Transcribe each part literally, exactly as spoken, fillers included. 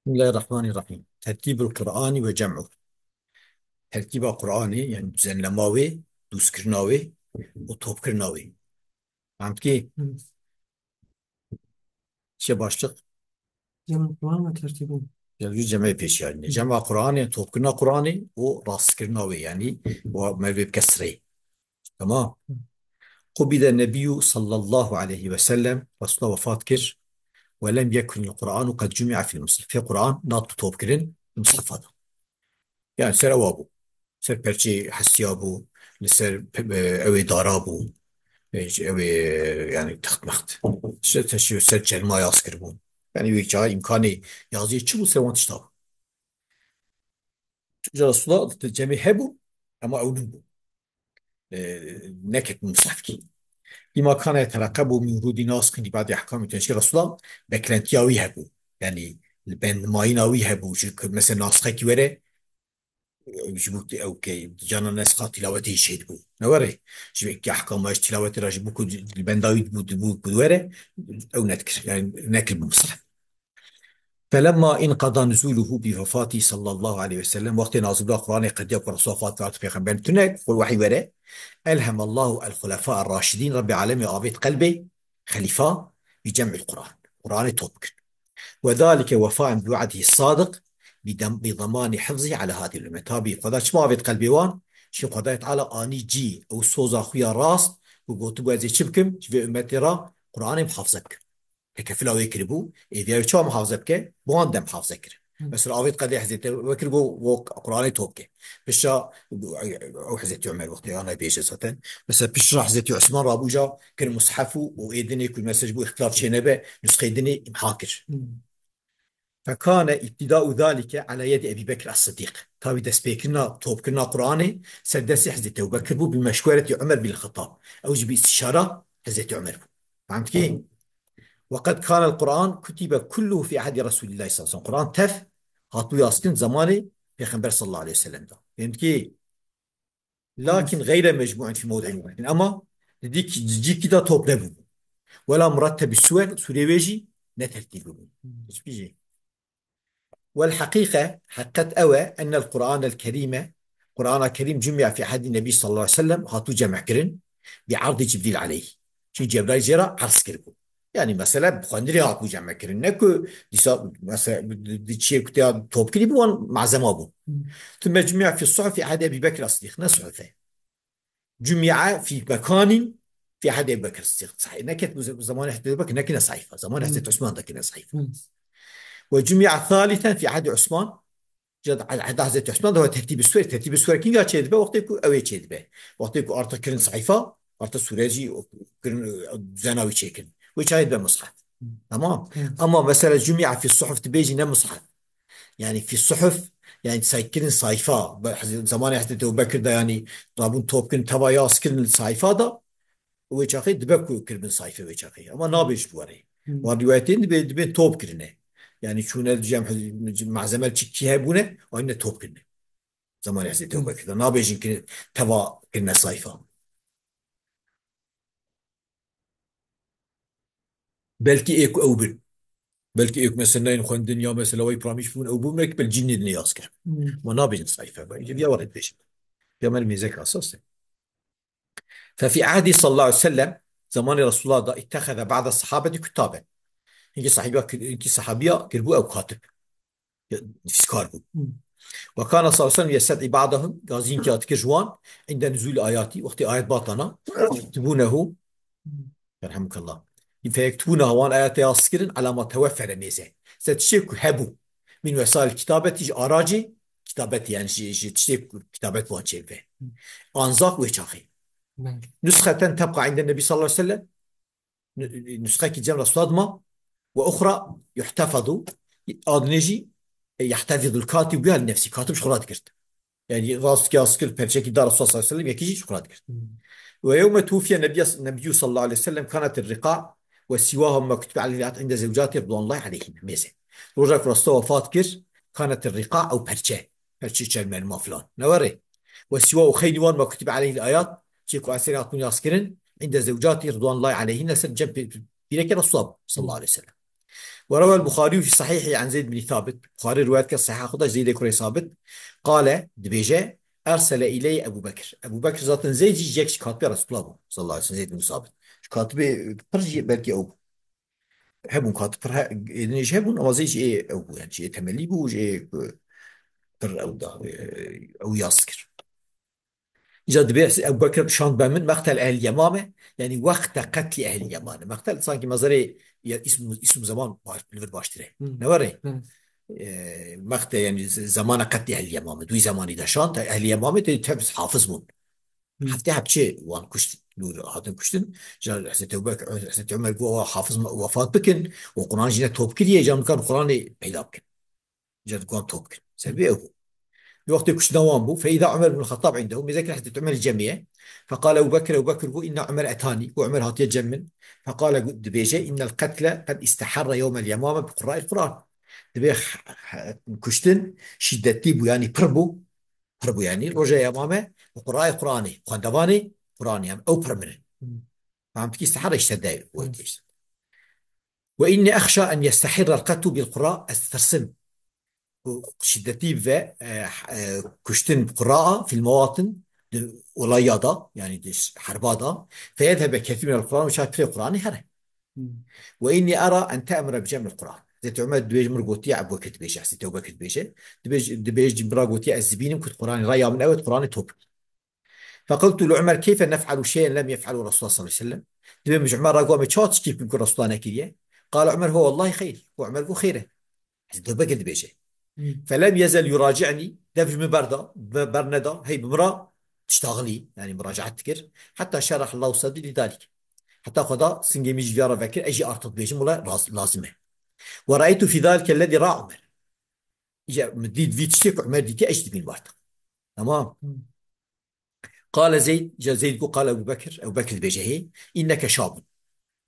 Bismillahirrahmanirrahim. Tertîbul Qur'anî ve cem'u. Tertîba Qur'anê, yani düzenlema wê, dûzkirina wê û topkirina wê. Fehm dikî? Hı. Çi başlık? Cem'u Kur'an ve tertîbû. Ya, bir cem'e pêşiyarîne. Hı. Cem'a Qur'anê, topkirina Qur'anê û rastkirina wê, yani wa mervê bike sirê. Tamam. Qubide Nebiyyû sallallahu aleyhi ve sellem, Resulullah wefat kir. Ve lem yekunil Qur'anu qed cumi'a fil musaf. Fê Qur'an nat top kirin mushafa da. Yani ser ewa bû. Ser perçê hesiya bû, li ser pe-, e, ew ê dara bû. E, ew ê, yani text mext. Ser, ser, ser çelma yaz kiribû. Yani wê çaxa îmkanê yaziyê çi bû, ser wan tişta bû. Ji Resulullah cemê hebû, ema ew nû bû. E, neket musafkî. Lima kana yetereqebu min wurudî nasxin li ba'dî ehkamî tenşî Resulullah beklentiya wî hebû. Yani li bend mayîna wî hebû. Ji ku mesela nasxekî were, e, ji bo ew ke cana nesxa tilawetê çêdibû. Ne were? Ji vê ke ehkama ji tilawetê re ji bo ku li benda wî dibû, dibû ku were, ew nedikir. Yani nekir musaf. Felemma inqeda nuzuluhu bi vefatî sallallahu aleyhi ve sellem, wextê nazilbûna Qur'anê qediya ku Resul wefat kir, pêxember tune, xwe wehî were, elhemallahu el xulafa er raşidîn, Rebbê alemê avêt qelbê xelîfa bi cem'il Qur'an. Qur'anê top kir. Ve zalike wefaen bi we'dihi sadiq bi dem-, bi damanî hifzî ala hadî ümmet. Tabî, Xweda çima avêt qelbê wan? Çi Xwedayê Teala anî cî, ew soza xwe ya rast, û gotibû ez ê çi bikim? Ji vê ümmetê re Qur'anê muhafaza bikim. Tekefila wê kiribû, êviya wê çawa muhafaze bike? Bi wan de muhafaze kirin. Hı. Mesela avêt qedê Hezretî Ebubekir got, got Qur'anê top ke. Pişta ew Hezretî Ömer wextê ana bêje zaten. Mesela pişta Hezretî Osman rabû ca kir mushef û, û ê dinê ku mesela ji bo îxtilaf çênebe, nusxeyê dinê imha kir. Hı. Fekane îbtida'u zalike ala yedi Ebî Bekr es-Siddîq. Tabî destpêkirina, topkirina Qur'anê ser destê Hezretî Ebubekir bû, bi meşweretî Ömer bin Xettab. Ew jî bi îstîşara Hezretî Ömer bû. Fehm dikî? Ve qed kana el-Qur'an kutibe kulluhu fi ahdi Resulillah sallallahu aleyhi ve sellem. Qur'an tev hatbû yazkirin zamanê Pêxember sallallahu aleyhi ve sellem de. Fehm dikî? Lakin gayre mecmu'in fi mevdi'in wahidin. Ama di dî-, di cîkî de top nebû. Wela murettebî suwer, sûrê wê jî ne tertîb bû. Hiçbir şey. Wel heqîqe, heqet ew e, ennel Qur'anel Kerîme, Qur'ana Kerîm cumia fi ahdi Nebî sallallahu aleyhi ve sellem, hatû cem kirin, bi erdî Cibrîl aleyh. Çi Cebraîl jê re erz kiribû. Yani mesele bi xwendinê hatibû cem kirin. Ne ku dîsa, mesela, di, di çiyê ku te ya top kirî bû, wan malzema bû. Hmm. Thumme cumia fi suhuf fi ahdi Ebî Bekr es-Siddîq. Ne suhuf e? Cumia fi mekanin fi ahdi Ebî Bekr es-Siddîq. Sahî, neket bu ze-, zamanê Hezretî Ebî Bekr, nekine sayfa. Zamanê Hmm. Hezretî Osman da kine sayfa. Hmm. Ve cumia thalithen fi ahdi Osman, Cad-, ehda Hezretî Osman de tertîbî suwer, tertîbî suwer kinga çêdibe, wextê ku ew ê çêdibe. Wextê ku artık kirin sayfa, artık sûre jî kirin, e, düzena wî çêkirin. Wê çayê dibe mushaf. Tamam. Hı. Ama mesela cumia fi suhuf dibêjî ne mushaf. Yani fi suhuf, yani say-, kirin sayfa. Be-, Hezret-, zamanê Hezretî Ebu Bekir de yani rabûn top kirin, teva yaz kirin li sayfa da. Wê çaxê dibe ku kiribin sayfê wê çaxê. Ama nabê ji warê. Hmm. Wan rîwayetên dibê, dibên top kirine. Yani çûne cem, malzeme çi kî hebûne, ayne top kirine. Zamanê Hezretî Hmm. Ebu Bekir de. Nabêjin ki teva kirine sayfa. Belkî ê ku ew bin. Belkî ê ku mesela neyên xwendin ya mesela wey piramîş bûn, ew bûn, belkî bel cînê dinê yaz kir. Hmm. Ma nabêjin sayfa. Belkî ya were dibêjin. Peygamber mêzek esas e. Fe fi ahdi sallallahu aleyhi ve sellem, zamanê Resulullah da itteheze ba'de sahabeti kutaben. Hinkî sahibiya, hinkî sahabiya kiribû ew katib. Nivîskar bû. Hmm. Ve kana sallallahu aleyhi ve sellem yested'i ba'dahum, gazînkî ya dikir ji wan, inde nuzul ayati, wextê ayet batana, yektubûnehu, yerhamukallah. Feyektubûne wan ayete yaz kirin, ala ma teweffere mêze. Ser tiştê ku hebû. Min wesail kitabetî ji aracê, kitabetî yani ji, ji tiştê ku kitabet wan çêbibe. Anzak wê çaxê. Belê. Nusxeten tebqa inde Nebî sallallahu aleyhi ve sellem. Nu-, nusxekî cem re suwad ma. Ve uxra yuhtefadu. Adnê jî, e, yehtefidul katib biha li nefsî. Katib ji xwe re digirt. Yani rast ki askir perçekî dar Resulullah sallallahu aleyhi ve sellem, yekî jî ji xwe re digirt. Hmm. Ve yewme tufiye Nebiyyû, Nebiyyû sallallahu aleyhi ve sellem kanet riqa ve siwaha ma kutibe aleyhi inde zewcati rıdvanullahi aleyhin. Mêze. Roja ku Resulullah wefat kir, kanet riqa ew perçe. Perçe çelmenma filan. Ne were? Ve siwa û xeynî wan ma kutibe aleyhi ayat, çê ku eserê hatibûn yaz kirin, inde zewcati rıdvanullahi aleyhin, ser cem pî-, pîrekê Resulullah sallallahu aleyhi ve sellem. وروى البخاري في صحيحه عن زيد بن ثابت. Buxarî rivayet kir Sahîha xwe de Zeydê kurê Sabit. Qale, dibêje, ersele îleyh Ebû Bekir. Ebû Bekir zaten Zeyd jî yek ji katibê Resulullah bû. Sallallahu aleyhi ve sellem Zeyd bin Sabit. Ji katibê pir jî belkî ew bû. Hebûn katib pir he-, êdinê jî hebûn ama Zeyd jî ê ew bû. Yani jî ê temelî bû, jî ê, e, pir ew da, e, ew yas kir. Îca dibê Ebu Bekir şand be min, meqtel ehl Yemame, yani wexte qetlî ehl Yemame. Meqtel sanki mezarê ya îsm, îsm zeman baş, li vir baştir e. Hmm. Ne were? Hmm. E, meqte yani z-, zemana qetlî ehl Yemame. Duy zemanî de şand, ehl Yemame te tev hafiz bûn. Hmm. Hefte hepçe wan kuştin. Nur hatin kuştin. Ca Hazreti Ebu Bekir, Hazreti Ömer got, "Hafiz me-, wefat bikin. O Kur'an jine top kiriye, ca min kan Kur'anê peyda bikin." Ca di wan top kir. Sebebê ew bû. Di wextê kuştina wan bû. Fe îza Ömer bin Xettab indehu. Mêze kir Hezreti Ömer cemê ye. Feqale Ebu Bekir, Ebu Bekir got, "Inne Ömer etani." Got, "Ömer hatiye cem min." Feqale got, dibêje, "Innel qetle qed isteherre yewmel yemame bi qurrail Kur'an." Dibê h-, h-, kuştin şîddetlî bû, yani pir bû. Pir bû yani. Roja yemame bi qurraê Kur'anê, xwendevanê Kur'anê, yani ew pir mirin. Hmm. Fehmtikî isteherre işte de, o Hmm. işte. "Ve inni exşa en yestehirrel qetlu bil qura", ez tirsim ku şîdetî ve, e, e, kuştin qura fil mewatin di olaya da, yani di herba da, feyedhebe kethîr minel Kur'an, û şa pirê Kur'anê here. Hmm. "Ve inni era en te'mure bi cem'il Kur'an." Hazreti Ömer dibêje, min gotiye, Ebu Bekir dibêje, Hazreti Ebu Bekir dibêje, dibêj-, dibêj, min ra gotiye, ez dibînim ku Kur'anê, raya min ew e, Kur'anê top. Fequltu li Ömer, "Keyfe nef'alu şey'en lem yef'alu Resulullah sallallahu aleyhi ve sellem?" Dibê min ji Ömer re got, "Me çawa tiştî ku Resulullah nekiriye?" Qala Ömer, "Ho wallahi xeyr." Got Ömer, got, "Xeyr e." Hazreti Ebu Bekir dibêje. Hmm. "Felem yezel yuraci'ni", dev ji min berda, be-, berneda, hey bi min re tiştaxilî, yani muracaet dikir. Heta şerah Allahu sadri li dalik. Heta xwe da singê min ji viya re vekir, ez jî artık dibêjim, wala raz-, lazim e. "Ve ra'eytu fi zalike lezî ra Ömer." Îca min dît vî tiştê ku Ömer dîtî, ez jî dibînim artık. Tamam. Hmm. Qale Zeyd, îca Zeyd got, qale Ebu Bekir, Ebu Bekir dibêje hê, "Inneke şabun."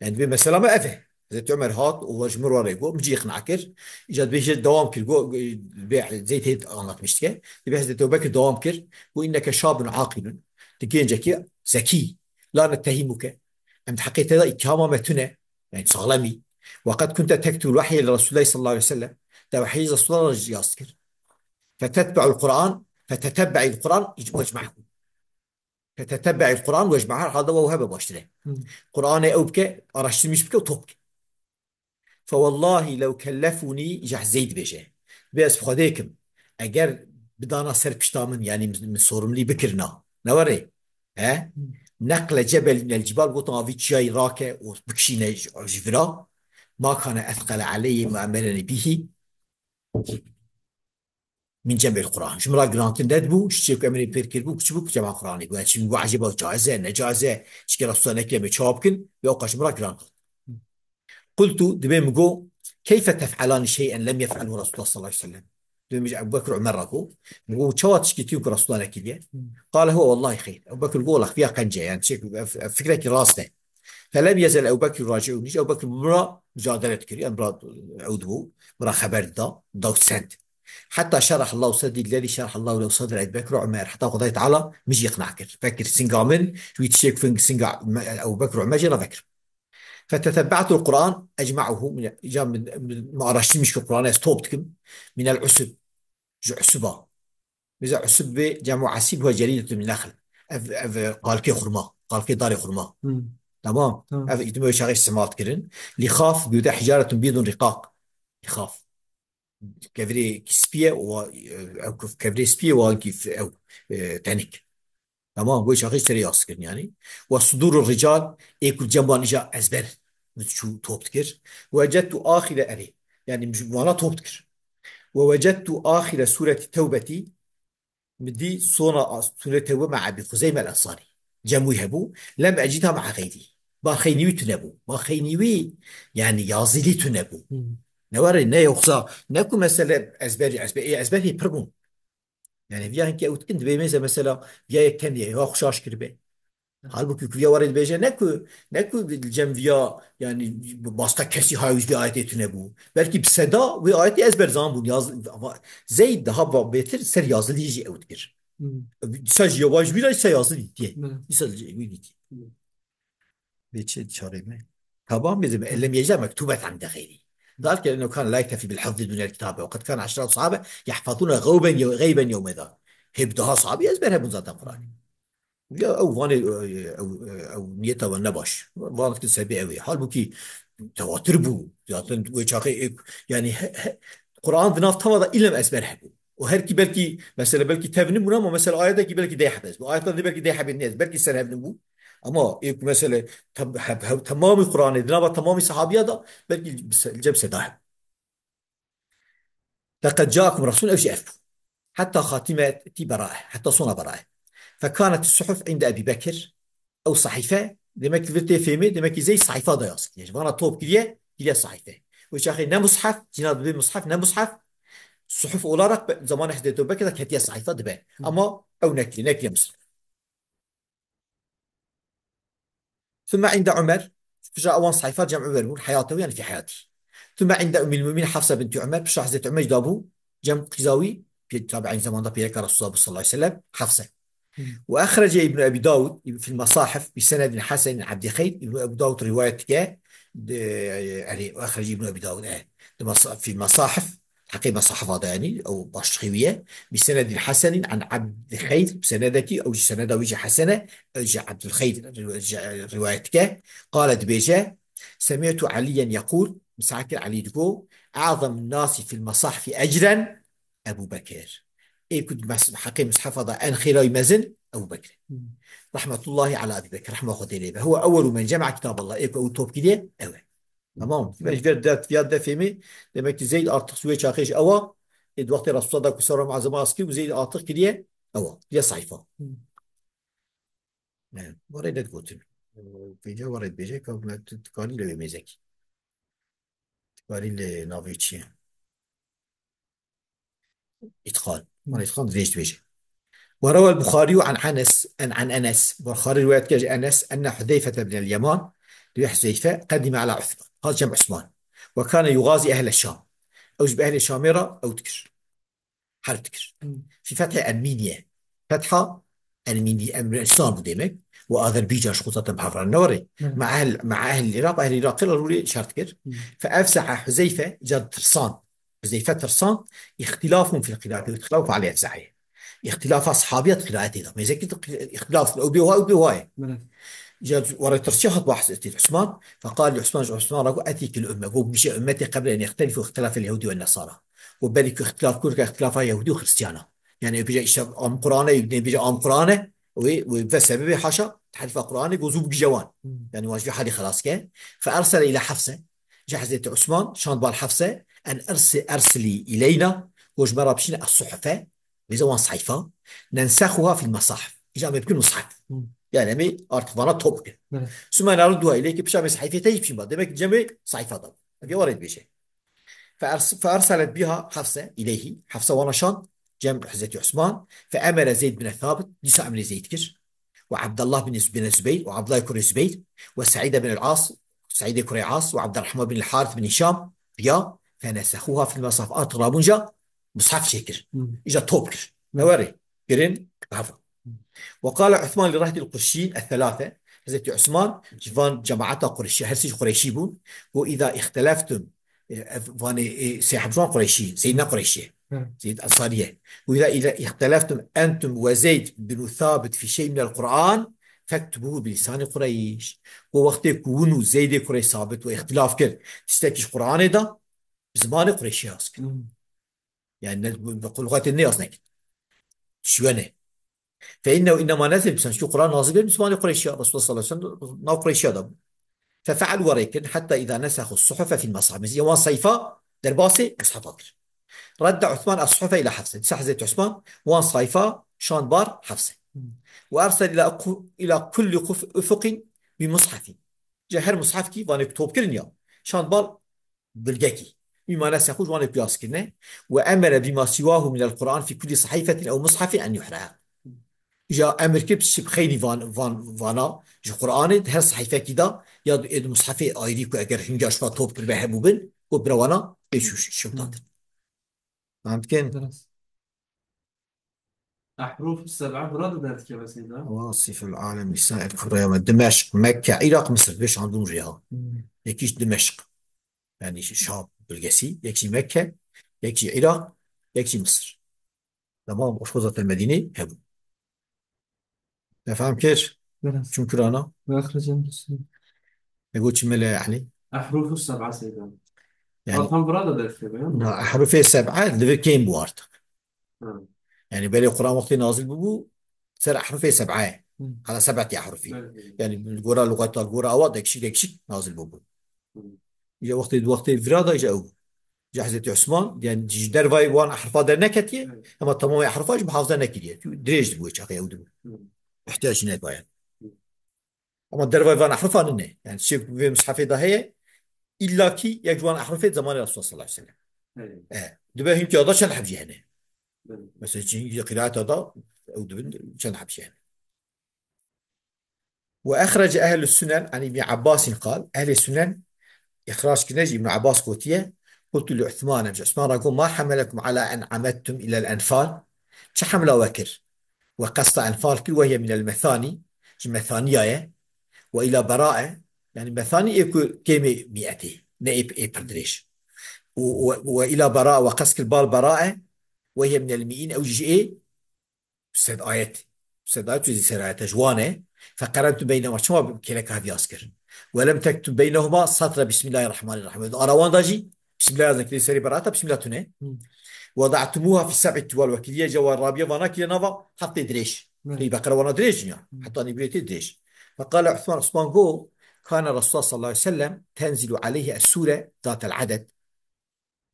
Yani dibê mesela me ev e. Hazreti Ömer hat û ji min re got, min cî iqna kir. Îca dibêje dewam kir, got, dibê Zeyd hê anlatmiş dike. Dibê Hazreti Ebu Bekir dewam kir, got, "Inneke şabun aqilun." Tu gencekî zekî. "La nettehimuke." Em di heqê te de îttihama me tune. Yani saxlemî. "Ve qed kunte tektubul vehye li Resulullah sallallahu aleyhi ve sellem." Te vehiyê Resulullah re yaz kir. "Fetetbe'ul Kur'an, fetetebbe'il Kur'an, ic-, vecma'hu." "Fetetebbe'il Kur'an vecma'hu", herhalde waw hebe baştir e. Hmm. Kur'anê ew bike, araştirmiş bike û top bike. "Fe wallahi lew kellefûnî", îca Zeyd dibêje. Bê ez bi Xwedê kim, eger bidana ser pişta min, yani min, min sorumlî bikirina. Ne were? He? Hmm. "Neqle cebelin el cibal", gotin, "Avî çiyayî rake û bikişîne ji, ji vira. Ma kane ethqele aleyhi ma emereni bihi min cem'il Kur'an." Ji min re girantir nedibû, ji çê ku em ê pêr kiribû, çi bû ku cema Kur'anê bû. Yani çi bû, ecêba caiz e, necaiz e, çike Resulullah nekiriye, em ê çawa bikin, ya ka ji min re giran hat. Qultu, dibê min got, "Keyfe tef'elani şey'en lem yef'elhu Resulullah sallallahu aleyhi ve sellem?" Dibê min ji Ebu Bekir Ömer re got, min got, "Çawa tişkî tî ku Resulullah nekiriye?" Qale, "Huve wallahi xeyr." Ebu Bekir got, "Wela, viya qenc e, yani çi, ev, ev fikrek rast e." Felem yezel Ebu Bekir yuraci'uni, Ebu Bekir min re mücadele dikir, yani min re ew dibû, min re xeber dida, dawt send. Heta şerah Allahu sadri lezî şerah Allahu lehu sadra Ebu Bekir Ömer. Heta Xwedayê Teala min jî iqna kir. Vekir singa min, ji wî tiştê ku fing singa me-, Ebu Bekir Ömer jî re vekir. Fetetebba'tul Kur'an ecma'uhu, min, ya min, min, min araştirmiş ki Kur'an'ı ez top dikim. Minel usub, ji usuba. Mesela usub ve cemu asib ve ceridetu min nehl. Ev, ev qalkê xurma, qalkê darê xurma. Hmm. Tamam. Tamam. Ev îdim wê çaxê istimal dikirin. Lixaf, gövde hicaretun bidun riqaq. Lixaf. Kevirê spî ye, wa, ew kevirê spî ye, wa ki ew, e, tenik. Tamam, wê çaxê serê yas kirin yani. Ve suduru rical, ê ku cem wan îca ezber min çû top dikir. Ve cettu axire erê. Yani min ji wana top dikir. Ve vecettu axire sureti tewbeti, min dî sona a-, surê tewbe me Ebî Xuzeyme el Ensarî. Cem wî hebû. Lem ecidha me xeyrî. Ba xeynî wî tune bû. Ba xeynî wî, yani yazîlî tune bû. Hmm. Ne were, ne yoksa, ne ku mesele ezberî, ezber, ê ezber hê pir bûn. Yani viya hinkî ew dikin, dibê mêze mesela viya yek tenê, ya xwe şaş kiribe. Halbûkî ku viya were dibêje, ne ku, ne ku li cem viya, yani, basta kesî hay wî vê ayetê tune bû. Belkî bi seda wê ayetê ezber zanbûn. Yaz-, va-, Zeyd daha va-, bêtir ser yazilî jî ew dikir. Hmm. Dîsa jî ya waj wî ra dîsa yazilî dîtiye. Hmm. Dîsa jî wî dîtiye. Hmm. Bê çi çarê me? Tamam, bizim ellem yecda mektubet inde xeyrî. ذلك لأنه كان لا يكتفي بالحفظ دون الكتابة، وقد كان عشرات الصحابة يحفظون غوبا يو-، غيبا يوم ذا. Hêj buha sahabî ezber hebûn zaten Qur'anê. Ya ew vanê, e, ew, e, ew niyeta wan ne baş. Van dikin sebê ew ê. Halbûkî tewatir bû. Zaten wê çaxê ê, yanî he, he, Qur'an di nav tava da îlem ezber hebû. Û her kî belkî, mesela belkî tev nibûn ama mesela ayetekî belkî deh heb ez bû. Ayeta dî belkî deh hebê nêz. Belkî ser hev nibû. Ama ê ku mesela tem-, heb-, heb-, temamî Qur'anê, di nava temamî sahabiya da belkî bi se-, cem seda heb. لقد جاءكم رسول, ew jî ev bû. حتى خاتمة براءة, heta sona Berae. فكانت الصحف عند أبي بكر, ew sahife, demek ki vir tê fêmê, demek ki Zeyd sahifa da yaz kiriye. Ji vana top kiriye, kiriye sahife. Wê çaxê ne mushaf, cina dibe mushaf, ne mushaf, suhuf olarak be-, zamanê Hezreti Ebu Bekir de ketiye sahifa dibe. Ama ew nekiriye, nekiriye mushaf. ثم عند عمر, pişa wan sayfa cem Umer bûn, heyate, yani fi heyatî. ثم عند أم المؤمنين حفصة بنت عمر, pişa Hezreti Umer jî dabû cem qîza wî, pê-, tabi aynı zamanda pêreka Resulullah sallallahu aleyhi ve sellem, Hafse. Ve ahrace İbn Ebi Davud fil masahif bi senedin hasenin Abdî Xeyr. Îbn Ebi Davud rivayet dike, de, yani, ve ahrace İbn Ebi Davud, e, di masa-, fil masahif, heqê mesahifa de, yani, ew başlixê wî ye. Bi senedin hasenin an Abdî Xeyr, bi senedekî, ew jî seneda wî jî hesen e, ew jî Abdul Xeyr ri-, jî, e, rivayet dike. Qale dibêje, Semî'tu Alîyen yekûl, min sehkir Alî digo, A'zem nasi fil mesahifi ecren Ebu Bekir. Ê ku di mes-, heqê mishefa da en xêra wî mezin Ebu Bekir. Hmm. Rahmetullahi ala Ebu Bekir, rehma Xwedê lê be. Huwa ewwelu men cema'a kitaballah. Ê ku ew top kiriye, ew e. Tamam. Ji ber der, ya de fêmî, demek ki Zeyd artık ji wê çaxê jî ew a. Ê di wextê Resulullah da ku sewra muazema askî û Zeyd artık kiriye, ew a. Kiriye sayfa. Hmm. Ne, warê ne digotin. Vêca warê dibêje, ka me tu dikarî lê wê mêzekî. Dikarî lê navê çi ye? Îtqan. Van îtqan vêj dibêje. وروى البخاري عن أنس، عن، عن أنس. Buxarî rivayet kir ji Enes, أن حذيفة بن اليمان, dibê Huzeyfe, قدم على عثمان. Hat cem Usman. وكان يغازي أهل الشام. Ew ji bi ehlê Şamê re ew dikir. Herb dikir. Hmm. في فتح أرمينيا. Fetha Ermînî, Ermenistan bû demek. Û Azerbaycan ji xwe zaten bi hev re ne warê. Hmm. مع أهل، مع أهل العراق, ehlê Iraqê re rûrê şer dikir. Hmm. فأفزع حذيفة, ca tirsan. Huzeyfe tirsan, اختلاف في القراءة واختلاف على أفزعه. Îxtilafa sahabiya di qiraetê de. Mêzekî di qi-, îxtilaf, ew bê wa, ew bê wa ye. Belê. Ya were tirsiya hat bahs etî Osman, فقال لعثمان, ji Osman re got, أترك الأمة, got, bişe ummetê قبل أن يختلفوا اختلاف اليهود والنصارى. Got, belê ku îxtilaf kur ke îxtilafa Yahudî û Xristiyana. Yani, bêje işte am Qur'ane, ne bêje am Qur'ane, wê, wê ve sebebê haşa, tehrifa Qur'ane, got, zû bigije wan. Hmm. Yani, wan ji vê halî xelas ke. فأرسل إلى حفصة, ji Hezretî Osman, şand bal Hafse, أن أرس-، أرسلي إلينا, got, ji me re bişîne الصحف, vêze wan sayfa, ننسخها في المصاحف. Îca me bikin mushaf. Hmm. Yani, em ê artık vana top bikin. Evet. ثم نردها إليك, pişa me sehîfê te yî bişîn ba. Demek ki cemê sayfa da. Ev ê warê dibêje. فأرس-، فأرسلت بها حفصة إليه. Hafse wana şand cem Hezretî Osman. فأمر زيد بن ثابت, dîsa emrê Zeyd kir. وعبد الله بن، بن الزبير, û Abdullah kurê Zubeyr. وسعيد بن العاص, Seîdê kurê As, وعبد الرحمن بن الحارث بن هشام, riya, فنسخوها في المصاحف. Artık rabûn ca mushaf çêkir. Hmm. Îca top kir. Hmm. Ne warê? Kirin, hava. Hmm. وقال عثمان لرهط القرشيين الثلاثة. Hezretî Osman, ji van cemaeta Qureyşî, her sî ji Qureyşî bûn. Got, إذا اختلفتم, e, ev vanê, e, sê heb ji wan Qureyşî, Zeyd ne Qureyşî ye. Hı. Zeyd Ensarî ye. Got, إذا، إذا اختلفتم أنتم وزيد بن ثابت في شيء من القرآن فاكتبوه بلسان قريش. Got, wextê ku hûn û Zeydê kurê Sabit we îxtilaf kir, tiştekî ji Qur'anê de, bi zimanê Qureyşî yaz kin. Hmm. Yani ne, bi, bi lughatê ne yaz nekin. Şiwene. فإنه إنما نزل بلسان, çünkü Kur'an nazil bû bi zimanê Qureyşî ya, Resulullah sallallahu aleyhi ve sellem nav Qureyşî ya da bû. ففعلوا, warê kirin, حتى إذا نسخوا الصحف في المصاحف. Ya wan sayfa derbasê mushafa kir. رد عثمان الصحف إلى حفصة. Dîsa Hezretî Osman wan sayfa şand bar Hafse. Hmm. وأرسل إلى أقو-، إلى كل قف-، أفق بمصحف. Ji her mushafkî vanê ku top kirin ya, şand bar bilgekî. Îmane sexû ji wan ê piyas kirine. وأمر بما سواه من القرآن في كل صحيفة أو مصحف أن يحرق. Îja emir kir, piştî bi xeynî van, van, vana ji Qur'anê di her sehîfekî de ya di, ê di mushefê ayrî ku eger hinga ji va top kiribe hebûbin, got bira wana pê şûş-, şûndatin. Fehmtikin? Dirist. Ehrûf seb'a bira di derdikeve seyda. Wasiful alem, Îsraîl, Kureyame, Dimeşq, Mekke, Iraq, Misir, vê şandûn riya. Hmm. Yekî ji Dimeşq. Yani Şam. Kulgesî, yek jî Mekke, yek jî Iraq, yek jî Misir. Tamam, û xwe zaten Medînê hebû. Te fehm kir? Biraz. Çûn kirana? Ve ahrecel Muslim. E, got çi mele Elî? Ehrufu seb'a seyda. Yani, tam burada derste be, ya? Na, ehrufê seb'a li vir kêm bû artık. Ha. Yani, belê Quran wextê nazil bûbû, ser ehrufê seb'a ye. Hı. Ala seb'eti ehrufî. Evet, evet. Yani, li gora lugeta, li gora awa dekşik dekşik nazil bûbû. Hı. Ya wextê, wextê vira da ji ew. Ji Hezretî Osman, yani ji dervayê wan ehrifa derneketiye, evet, ama tamamê ehrifa jî muhafaza nekiriye. Çünkü dirêj dibû çaxê ew dibû. Hı. İhtiyaç jî nedayê. Hı. Ama dervayê van ehrifa nine. Yani çi vê mushafê de heye, illa ki yek ji wan ehrifê zamanê Resulullah sallallahu aleyhi ve sellem. Evet. E, dibe hinkî da çend heb jî hene. Evet. Mesela çi qiraeta da ew dibin çend heb jî hene. Ve ehrece ehlus sunen an İbn Abbas qal, ehlê sunen ihrac kirine ji İbn Abbas gotiye, qultu li Uthman, em ji Uthman re got, ma hamelekum ala en amettum ilel enfal? Çi hemla we kir? We qesta enfal kir, ve hiye minel methani, ji methaniya ye. Ve ila berae, yani methani ê ku kêmê miyetê, ne ê, ê pir dirêj. Û, ve, ve ila berae, we qest kir bal berae, ve hiye minel mi'in, ew jî ji ê sed ayet. Sed ayet û zî ser ayete ji wan e. Feqerentu beynehuma, çima kêleka hev yaz kir? Ve lem tektu beynehuma satra Bismillahirrahmanirrahim. Ara wan da jî Bismillah yaz nekirî, serê berata Bismillah tune. Hı. Ve da'tumuha fi seb'i tiwal, we kiriye cewa rabiye vana kiriye nava heftê dirêj. Evet. Pey Beqere wana dirêj ya. Hı. Heta nîbirê tê dirêj. Feqale Uthman, Uthman go, kana Resulullah sallallahu aleyhi ve sellem tenzilu aleyhi es-sure zatel aded.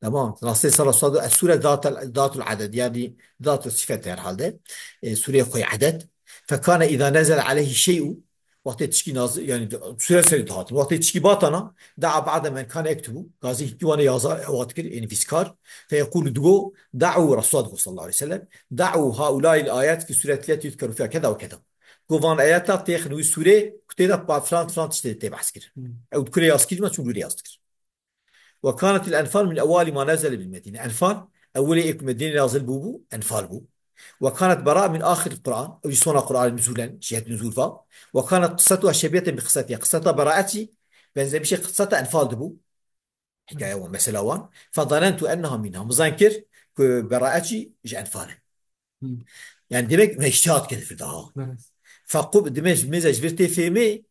Tamam. Rastê ser Resulullah es-sure zatel, zatul aded, yani zatul sifet herhalde. E, sure xwe aded. Fekane iza nezel aleyhi şey'u, wextê tişkî nazil, yani sure serî dihatin. Wextê tişkî batana, da'a ba'de men kane ektubu, gazî hinkî wane yaza ewa dikir, yani vîskar. Feyekulu digo, da'u, Resulullah digo sallallahu aleyhi ve sellem, da'u haulail ayet fi sureti leti yuzkeru fiha keda ve keda. Go van ayeta têxin wî sure, ku tê de pa filan filan tiştê tê behs kir. Hmm. Ew dikure yaz kir, ma çûn wî yaz dikir. Ve kanetil enfal min ewali ma nezele bil Medîne. Enfal, ewilê ê ku Medîne nazil bûbû, enfal bû. Ve kanet bera min axir Kur'an, ew jî sona Kur'an nuzûlen, cihet nuzûl va. Ve kanet qissetuha şebiyeten bi qissetiha. Qisseta beraet jî, benzemişê qisseta enfal dibû. Hikaye wan, mesela wan. Fezanentu enneha minha. Min zan kir ku beraet jî ji enfal e. Hmm. Yani demek me îctihad kir vir daha. Evet. Fekub, demek mêze ji vir tê fêmê,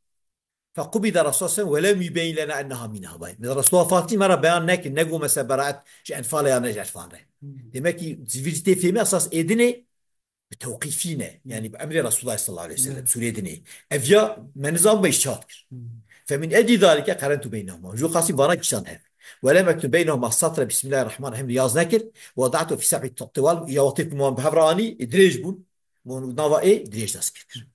fekubida Resulullah sallallahu aleyhi ve sellem ve lem yubeyin lena enneha minha bay. Mesela Resulullah Fatih me re beyan nekir, nego mesela beraet ji enfal ya ne ji enfal re. Hmm. Demek ki ji vir tê fêmê esas êdinê bi tewqîfî ne. Yani bi emrê Resulullah sallallahu aleyhi ve sellem, evet, sûrê dinê. Ev ya me nizam be îctihad kir. Hmm. Femin eclî zalike qerentu beynehuma. Ju xasî vana kişan hev. Ve lem ektu beynehuma satre Bismillahirrahmanirrahim yaz nekir. Ve da'tu fi seb'i tiwal, ya wextê ku man bi hev re anî, ê dirêj bûn. Mon nava ê dirêj dest pê kir.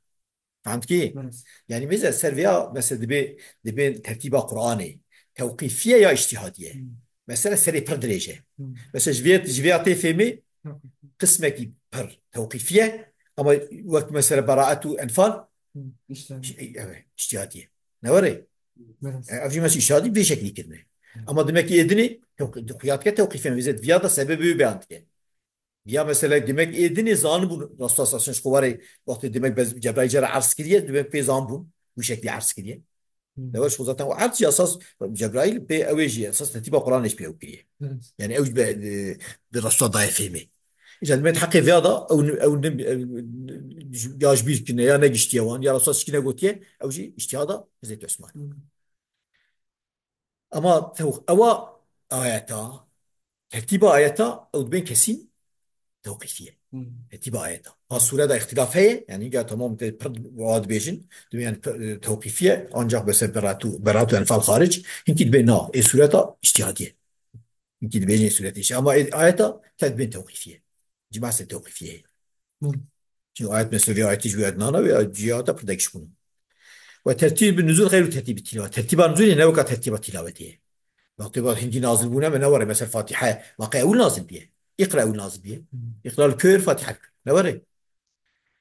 Fehm dikî? Evet. Yani mêze ser vêya, mesela dibê, dibê tertîba Qur'anê tewqîfiye ya îctihadiye. Hmm. Mesela serê pir dirêj e. Hmm. Mesela ji vê, ji vêya tê fêmê, yok, qismekî pir tewqîfiye, ama wek mesela beraet û enfal, hmm, işte, ş-, evet, îctihadiye. Ne were? Evet. E, ev jî mesela îctihadî vê şeklî kirine. Hmm. Ama demek ki êdinê, tewqî-, xuya dike tewqîfiye, vêze viya da sebebê wê beyan dike. Ya mesela demek ê dinê zanibûn Resulullah sallallahu aleyhi ve sellem ji xwe warê wextê demek bez-, Cebraîl jê re erz kiriye, demek pê zanibûn, wî şeklî erz kiriye. Hmm. Dewe ji xwe zaten o erz jî esas Cebraîl pê ew ê jî esas tertîba Qur'anê jî pê ew kiriye. Evet. Yani ew jî be, e, bi Resulullah daye fêmê. Îca demek heqê vêya da ew, ew ne, ew, ya ji bîr kirine, ya negiştiye wan, ya Resulullah şikî negotiye, ew jî îctihada Hezretî Osman. Hmm. Ama tew-, ewa ayeta, tertîba ayeta, ew dibên kesîn tewqîfî ye. Hmm. Tertîba ayeta. Ha sûre de îxtîlaf heye, yani ya tamam te pir wa dibêjin, dibên yani pe-, tewqîfî ye, ancak mesela beratu, beratu enfal xaric, hinkî dibên na, ê sûreta îctihadî ye. Hinkî dibêjin ê sûretê îctihadî. Ama ê ayeta te dibên tewqîfî ye. Cima se tewqîfî ye. Hmm. Çünkü ayet mesela vê ayetî ji wê nana wê cihata pir degiş bûn. Ve tertîb nuzul xeyru tertîbi tilawe. Tertîba nuzulê ne weka tertîba tilawetê ye. Wextê ba hindî nazil bûne me ne were. Mesela Fatiha waqe ewil nazil biye. Iqra ewil nazil biye. Hmm. Iqra li kör Fatiha li kör. Ne were.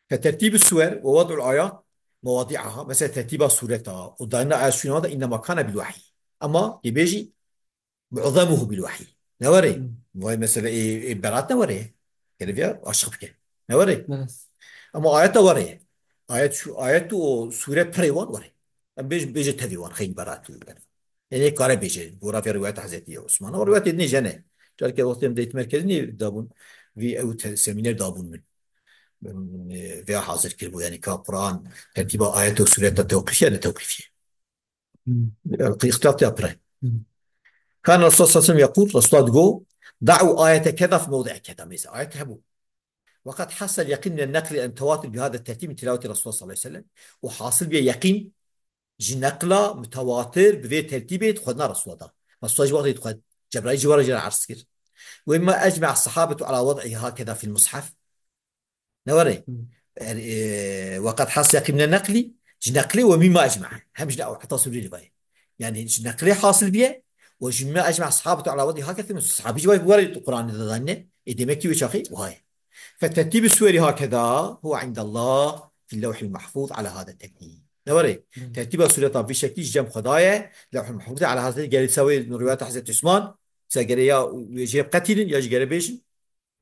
Fe tertîbi suwer ve wad'ul ayat mewadi'aha. Mesela tertîba sureta û dayna ayet şûna da innema kana bil wahî. Ama dibêjî mu'zemuhu bil wahî. Ne were? Hmm. Vay mesela ê, ê berat ne were? Gere vêya aşiq bike. Ne were? Evet. Ama ayet de were. Ayet şu, ayet û sure pirê wan were. Em bêj-, bêje tevî wan xeyn berat û. Yanî kare bêje, gora vê rivayeta Hezretî Osman. O rivayetê dinê jene. Careke wextê em deyt merkezî nê dabûn, vî ew te-, semîner dabûn min. Min, e, vêya hazir kiribû, yanî ka Quran, tertîba ayet û sureta tewqîfî ye, ne tewqîfî ye. Hmm. E, îxtilaf ya pir e. Hmm. Kan Resulullah sallallahu aleyhi ve sellem yekûl, Resulullah digo, "Da'u ayete keda fi mewdi'e keda." Mesela ayet hebû. Ve kad hasel yeqîn minen neqli en tewatir bi hada tertîb min tilaveti Resulullah sallallahu aleyhi ve sellem. Û hasil bîye yeqîn ji neqla mitewatir bi vê tertîbê di xwedina Resulullah da. Resulullah ji wextê dixwed, Cebraîl ji were jê re erz kir. Ve mimma ecme'a sahabetu ala wed'ihi hakeda fil mushaf. Ne were? Hmm. Er, e, ve kad has yeqîn minen neqli, ji neqlê ve mimma ecme'a. Hem ji ne-, heta sûrî rivayê. Yani ji neqlê hasil bîye, ve ji mimma ecme'a sahabetu ala wed'ihi hakeda fil mushaf. Sahabî ji were Qur'anê de danîne. E, demek ki wê çaxê wiha ye. Fetertîbü suweri hakeda huwa indallah fil lewhil mahfuz ala hada tertîb. Ne were? Hmm. Tertîba sureta vî şeklî ji cem Xwedayê, Lewhul Mahfuzê ala hada tertîb. Gerê sewê rivayeta Hezreti Osman, se gerê ya wê jê qetînin ya jî gerê bêjin,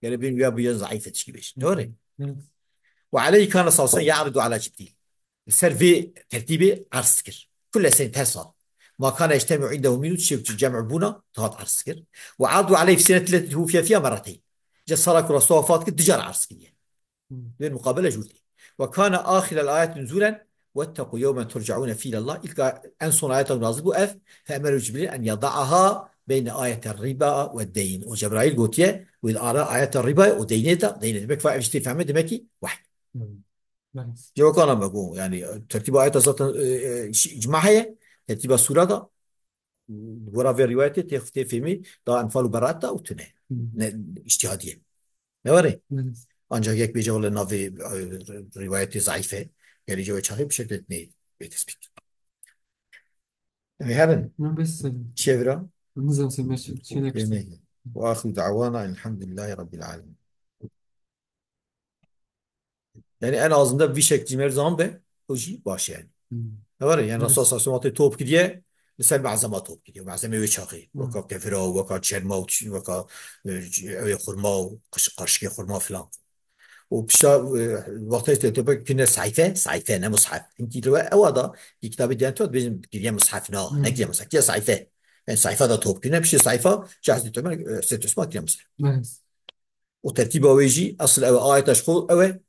gerê bên ya biyan zayîf e tişkî bêjin. Ne were? Hmm. Ve aleyhi kana sallallahu aleyhi ve sellem ya'ridu ala Cibril. Li ser vê tertîbê erz kir. Kulle senet her sal. Ma kana yectemi'u indehu mînû, tiştê ku cem bûna, dihat erz kir. Ve ardu aleyh fi seneti leti tuwuffiye fiha merreteyn. Ca sala ku Resulullah wefat kir, dicar erz kiriye. Hmm. Vê muqabele jûr tê. Ve kana ahirel ayet nuzûlen, "Vetteqû yewmen turcaûne fî ilallah." İlk a-, en son ayeta nazil bû ev, "Fe emere Cibril en yada'aha beyne ayete riba ve deyn." O Cebraîl gotiye, wê ara ayeta riba û deynê de, deynê demek fa ev işte fehme demek ki vahiy. Hmm. Nice. Cevakana me got, yani, tertîba ayeta zaten, e, e, şi-, icma heye, tertîba sura da, gora vê rivayetê tê, tê fêmî, da Enfal û Beraat da û tune. Hmm. Ne, îctihadî ye. Ne were? Nice. Ancak yek bêje wele navê, e, rivayetê zayîf e. Gerê cewê çaxê bi şeklet nê bê tespît. Em ê herin. Min bes, e, çevra. Nizam se meş-, çênek işte. Ve axiru da'wana elhamdulillahi rabbil alemin. Yani en azından vî şek cîmer zan be, o jî baş e yani. Hmm. Ne var ya, yani, evet, Resulullah sallallahu aleyhi ve sellem top kiriye, li ser malzema top kiriye. Malzeme wê çaxê. Hmm. Weka kevira, weka çerma û tişt-, weka, e, ew ê xurma û qış-, qaşikê xurma filan. Û pişta, e, wextê te, te kine sayfe, sayfe ne mushaf. Hinkî li we ewa da, ki kitabê diyan tu, dibêjin kiriye mushaf, na, hmm, nekiriye mushaf, kiriye sayfe. Yani sayfa da top kirine, piştê sayfa, Şahzî Ömer, e, Seyt Osman kiriye mushaf. Evet. Û tertîba wê jî, esil ew e, ayeta ji xwe ew e,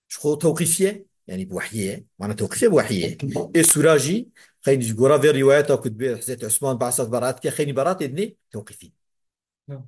ji xwe tewqîfî ye, yanî bi wehyê ye, mana tewqîfî ye bi wehyê ye. Ê sûra jî, xeynî ji gora vê rîwayeta ku dibê Hezretî Osman behsa beraat dike, xeynî beraatê dinê tewqîfî. Ya.